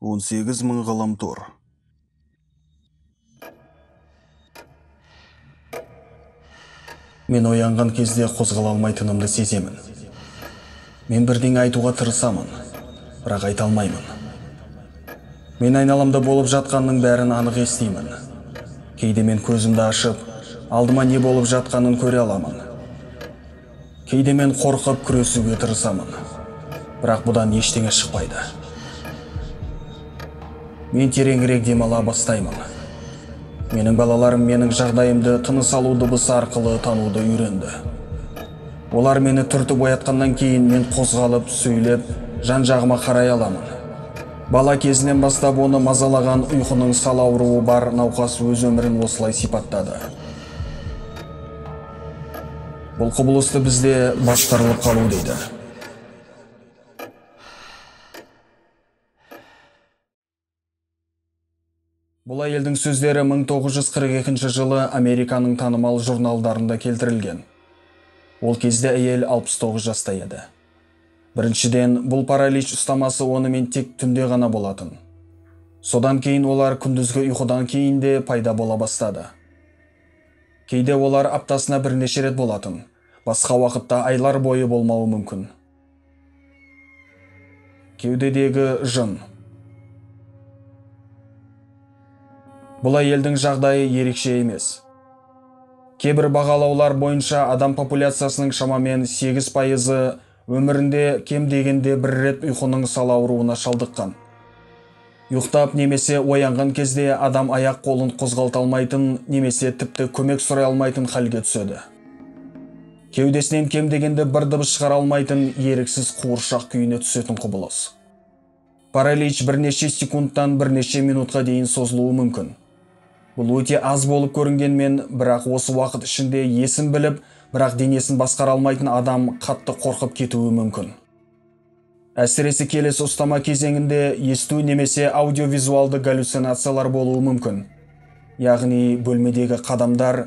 18 мың ғаламтор. Мен оянған кезде қозғала алмайтынымды сеземін. Мен бірдеңе айтуға тырысамын, бірақ айта алмаймын. Мен айналамда болып жатқанның бәрін анық естимін. Кейде мен көзімді ашып, алдыма не болып жатқанын көре аламын. Кейде мен қорқып күресуге тырысамын, бірақ бұдан ештеңе шықпайды. Мен тереңірек демала бастаймын. Менің балаларым менің жағдайымды тыныс алу дыбысы арқылы тануды үйренді. Олар мені түртіп оятқаннан кейін мен қозғалып, сөйлеп, жан-жағыма қарай аламын. Бала кезінен бастап оны мазалаған ұйқының сал ауруы бар науқас өз өмірін осылай сипаттады. Бұл құбылысты бізде бастырылып қалу дейді. Бұл әйелдің сөздері 1942 жылы Американың танымал журналдарында келтірілген. Ол кезде әйел 69 жаста еді. Біріншіден, бұл паралич ұстамасы онымен тек түнде ғана болатын. Содан кейін олар күндізгі ұйқыдан кейін де пайда бола бастады. Кейде олар аптасына бірнеше рет болатын, басқа уақытта айлар бойы болмауы мүмкін. Кеудедегі жын. Бұл әйелдің жағдайы ерекше емес. Кейбір бағалаулар бойынша адам популяциясының шамамен 8%-ы өмірінде кем дегенде бір рет ұйқының сал ауруына шалдыққан. Ұйықтап немесе оянған кезде адам аяқ қолын қозғалта алмайтын немесе тіпті көмек сұрай алмайтын халге түседі. Кеудесінен кем дегенде бір дыбыс шығара алмайтын еріксіз қуыршақ күйіне түсетін құбылыс. Паралич бірнеше секундтан бірнеше минутқа дейін созылуы мүмкін. Бұл өте аз болып көрінгенмен, бірақ осы уақыт ішінде есін біліп, бірақ денесін басқара алмайтын адам қатты қорқып кетуі мүмкін. Әсіресе келесі ұстама кезеңінде есту немесе аудиовизуалды галлюцинациялар болуы мүмкін. Яғни бөлмедегі қадамдар,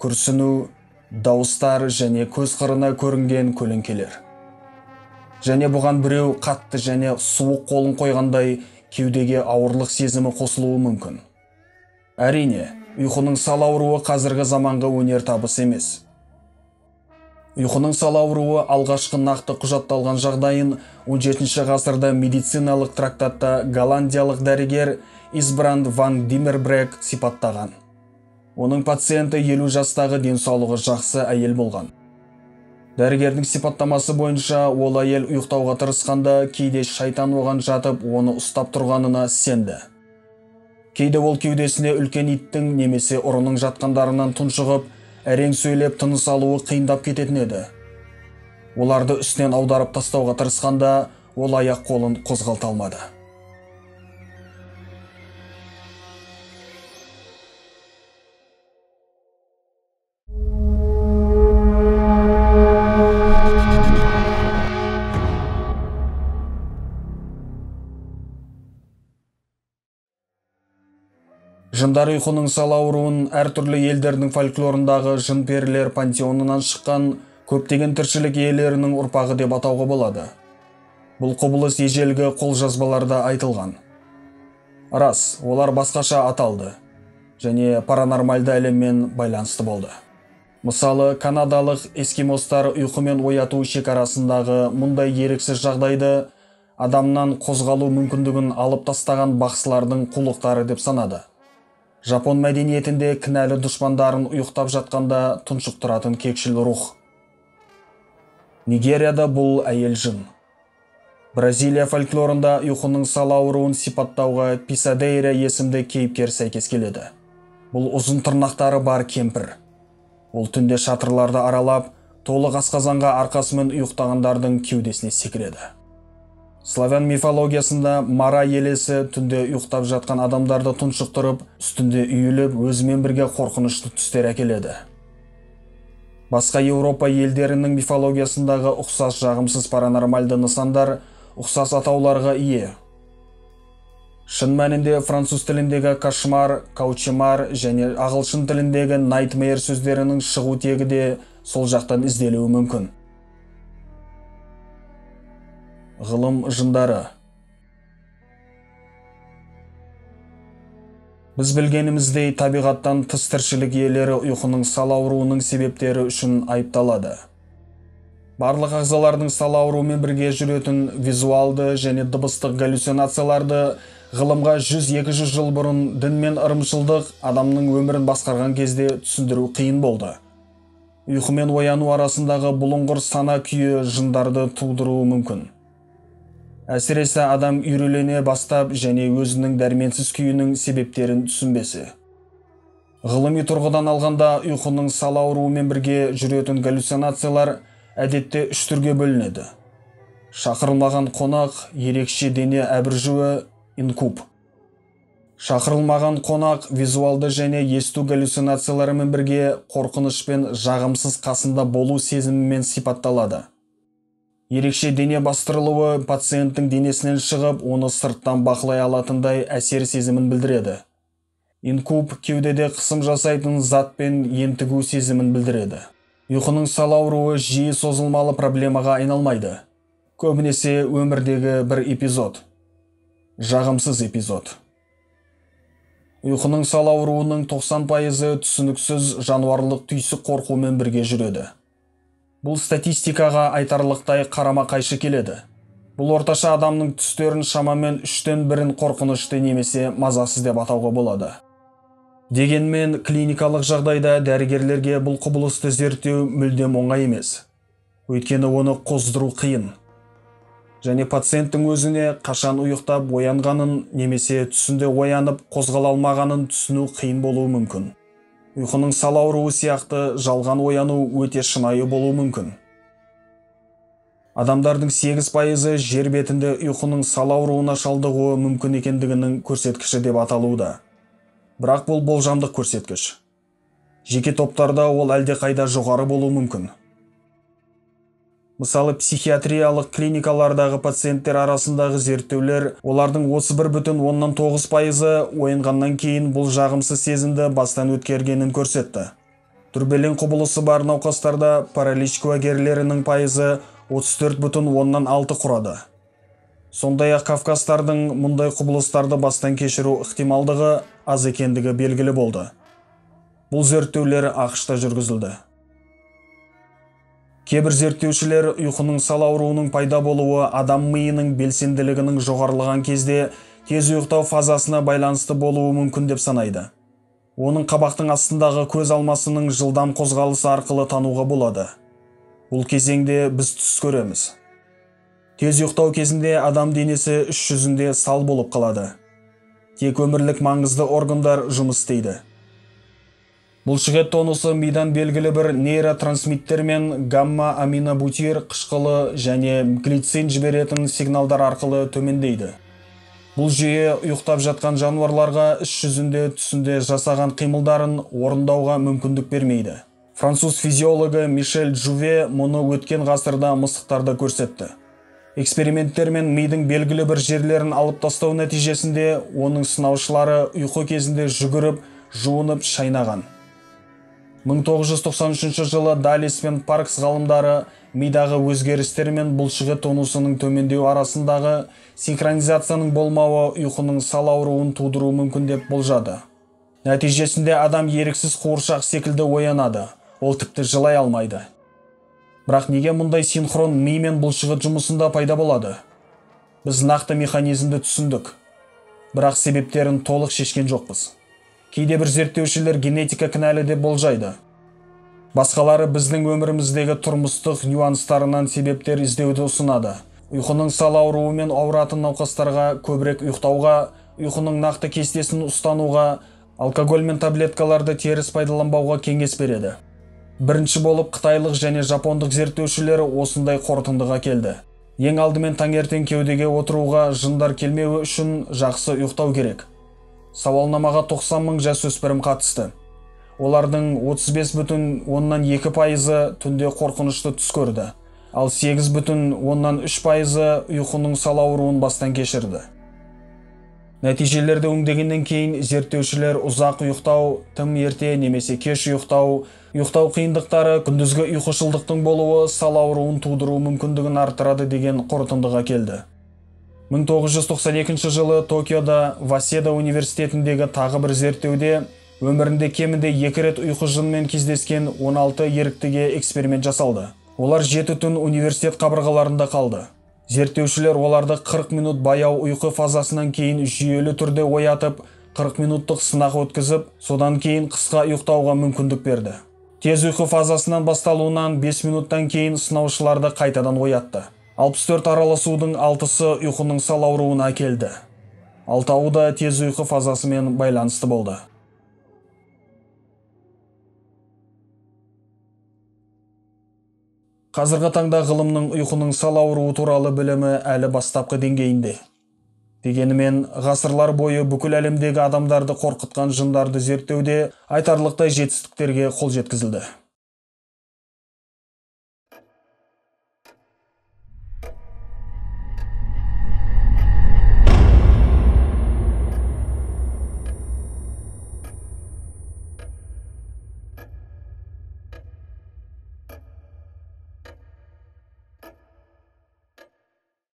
күрсіну, дауыстар және көз қырына көрінген көлеңкелер. Және бұған біреу қатты және суық қолын қойғандай кеудеге ауырлық сезімі қосылуы мүмкін. Әрине, ұйқының сал ауруы қазіргі заманғы өнертабыс емес. Ұйқының сал ауруы алғашқы нақты құжатталған жағдайын 17 ғасырда медициналық трактатта голландиялық дәрігер Избранд ван Димербрек сипаттаған. Оның пациенті 50 жастағы денсаулығы жақсы әйел болған. Дәрігердің сипаттамасы бойынша ол әйел ұйықтауға тырысқанда кейде шайтан оған жатып, оны ұстап тұрғанына сенді. Кейде ол кеудесіне үлкен иттің немесе ұрының жатқандарынан тұншығып, әрең сөйлеп тыныс алуы қиындап кететін еді. Оларды үстінен аударып тастауға тырысқанда, ол аяқ қолын қозғалта алмады. Жындар ұйқының сал ауруын әртүрлі елдердің фольклорындағы жын-перілер пантеонынан шыққан көптеген тіршілік иелерінің ұрпағы деп атауға болады. Бұл құбылыс ежелгі қолжазбаларда айтылған. Рас, олар басқаша аталды және паранормальды әлеммен байланысты болды. Мысалы, канадалық эскимостар ұйқы мен ояту шекарасындағы мұндай еріксіз жағдайды адамнан қозғалу мүмкіндігін алып тастаған бақсылардың қулықтары деп санады. Жапон мәдениетінде кінәлі дұшпандарын ұйықтап жатқанда тұншықтыратын кекшіл рух. Нигерияда бұл әйел жын. Бразилия фольклорында ұйқының сал ауруын сипаттауға Писадейра есімді кейіпкер сәйкес келеді. Бұл ұзын тырнақтары бар кемпір. Ол түнде шатырларды аралап, толық асқазанға арқасымен ұйықтағандардың кеудесіне секіреді. Славян мифологиясында Мара елесі түнде ұйықтап жатқан адамдарды тұншықтырып, үстінде үйіліп, өзімен бірге қорқынышты түстер әкеледі. Басқа Еуропа елдерінің мифологиясындағы ұқсас жағымсыз паранормальды нысандар ұқсас атауларға ие. Шын мәнінде француз тіліндегі кошмар, каучемар және ағылшын тіліндегі nightmare сөздерінің шығу тегі де сол жақтан ізделуі мүмкін. Ғылым жындары. Біз білгеніміздей, табиғаттан тыс тіршілік иелері ұйқының сал ауруының себептері үшін айыпталады. Барлық ағзалардың сал ауруымен бірге жүретін визуалды және дыбыстық галлюцинацияларды ғылымға 100-200 жыл бұрын дін мен ырымшылдық адамның өмірін басқарған кезде түсіндіру қиын болды. Ұйқы мен ояну арасындағы бұлыңғыр сана күйі жындарды тудыруы мүмкін. Әсіресе адам үйрелене бастап және өзінің дәрменсіз күйінің себептерін түсінбесе. Ғылыми тұрғыдан алғанда ұйқының сал ауруымен бірге жүретін галлюцинациялар әдетте үш түрге бөлінеді. Шақырылмаған қонақ, ерекше дене әбіржуі, инкуб. Шақырылмаған қонақ визуалды және есту галлюцинацияларымен бірге қорқыныш пен жағымсыз қасында болу сезімімен сипатталады. Ерекше дене бастырылуы пациенттің денесінен шығып, оны сырттан бақылай алатындай әсер сезімін білдіреді. Инкуб кеудеде қысым жасайтын затпен ентігу сезімін білдіреді. Ұйқының сал ауруы жиі созылмалы проблемаға айналмайды. Көбінесе өмірдегі бір эпизод. Жағымсыз эпизод. Ұйқының сал ауруының 90% түсініксіз жануарлық түйсік қорқумен бірге жүреді. Бұл статистикаға айтарлықтай қарама-қайшы келеді. Бұл орташа адамның түстерін шамамен 1/3-ін қорқынышты немесе мазасыз деп атауға болады. Дегенмен клиникалық жағдайда дәрігерлерге бұл құбылысты зерттеу мүлдем оңай емес. Өйткені оны қоздыру қиын. Және пациенттің өзіне қашан ұйықтап оянғанын немесе түсінде оянып қозғала алмағанын түсіну қиын болуы мүмкін. Ұйқының сал ауруы сияқты жалған ояну өте шынайы болуы мүмкін. Адамдардың 8% жер бетінде ұйқының сал ауруына шалдығуы мүмкін екендігінің көрсеткіші деп аталуда. Бірақ бұл болжамдық көрсеткіш. Жеке топтарда ол әлдеқайда жоғары болуы мүмкін. Мысалы, психиатриялық клиникалардағы пациенттер арасындағы зерттеулер олардың 31,9% оянғаннан кейін бұл жағымсыз сезімді бастан өткергенін көрсетті. Дүрбелең құбылысы бар науқастарда паралич куәгерлерінің пайызы 34,6 құрады. Сондай-ақ кавказдардың мұндай құбылыстарды бастан кешіру ықтималдығы аз екендігі белгілі болды. Бұл зерттеулер АҚШ-та жүргізілді. Кейбір зерттеушілер ұйқының сал ауруының пайда болуы адам миының белсенділігінің жоғарылаған кезде тез ұйықтау фазасына байланысты болуы мүмкін деп санайды. Оның қабақтың астындағы көз алмасының жылдам қозғалысы арқылы тануға болады. Бұл кезеңде біз түс көреміз. Тез ұйықтау кезінде адам денесі іс жүзінде сал болып қалады. Тек өмірлік маңызды органдар жұмыс істейді. Бұлшықет тонусы мидан белгілі бір нейротрансмиттер мен гамма-аминобутир қышқылы және глицин жіберетін сигналдар арқылы төмендейді. Бұл жүйе ұйықтап жатқан жануарларға іс жүзінде түсінде жасаған қимылдарын орындауға мүмкіндік бермейді. Француз физиологы Мишель Джуве мұны өткен ғасырда мысықтарда көрсетті. Эксперименттер мен мидың белгілі бір жерлерін алып тастау нәтижесінде оның сынаушылары ұйқы кезінде жүгіріп, жуынып шайнаған. 1993 жылы Даллес пен Паркс ғалымдары мидағы өзгерістер мен бұлшықет тонусының төмендеу арасындағы синхронизацияның болмауы ұйқының сал ауруын тудыруы мүмкін деп болжады. Нәтижесінде адам еріксіз қуыршақ секілді оянады, ол тіпті жылай алмайды. Бірақ неге мұндай синхрон ми мен бұлшықет жұмысында пайда болады? Біз нақты механизмді түсіндік, бірақ себептерін толық шешкен жоқпыз. Кейде бір зерттеушілер генетика кінәлі деп болжайды. Басқалары біздің өміріміздегі тұрмыстық нюанстарынан себептер іздеуді ұсынады. Ұйқының сал ауруымен ауыратын науқастарға көбірек ұйықтауға, ұйқының нақты кестесін ұстануға, алкоголь мен таблеткаларды теріс пайдаланбауға кеңес береді. Бірінші болып қытайлық және жапондық зерттеушілер осындай қорытындыға келді. Ең алдымен таңертең кеудеге отыруға жындар келмеуі үшін жақсы ұйықтау керек. Сауалнамаға 90 мың жасөспірім қатысты. Олардың 35,2% түнде қорқынышты түс көрді, ал 8,3% ұйқының сал ауруын бастан кешірді. Нәтижелерді өңдегеннен кейін зерттеушілер ұзақ ұйықтау, тым ерте немесе кеш ұйықтау, ұйықтау қиындықтары, күндізгі ұйқышылдықтың болуы сал ауруын тудыру мүмкіндігін арттырады деген қорытындыға келді. 1992 жылы Токиода Васеда университетіндегі тағы бір зерттеуде өмірінде кемінде 2 рет ұйқы жынмен кездескен 16 еріктіге эксперимент жасалды. Олар 7 түн университет қабырғаларында қалды. Зерттеушілер оларды 40 минут баяу ұйқы фазасынан кейін жүйелі түрде оятып, 40 минуттық сынақ өткізіп, содан кейін қысқа ұйықтауға мүмкіндік берді. Тез ұйқы фазасынан басталуынан 5 минуттан кейін сынаушыларды қайтадан оятты. 64 араласудың 6-сы ұйқының сал ауруына әкелді. 6-ауы да тез ұйқы фазасымен байланысты болды. Қазіргі таңда ғылымның ұйқының сал ауруы туралы білімі әлі бастапқы деңгейінде. Дегенімен, ғасырлар бойы бүкіл әлемдегі адамдарды қорқытқан жындарды зерттеуде айтарлықтай жетістіктерге қол жеткізілді.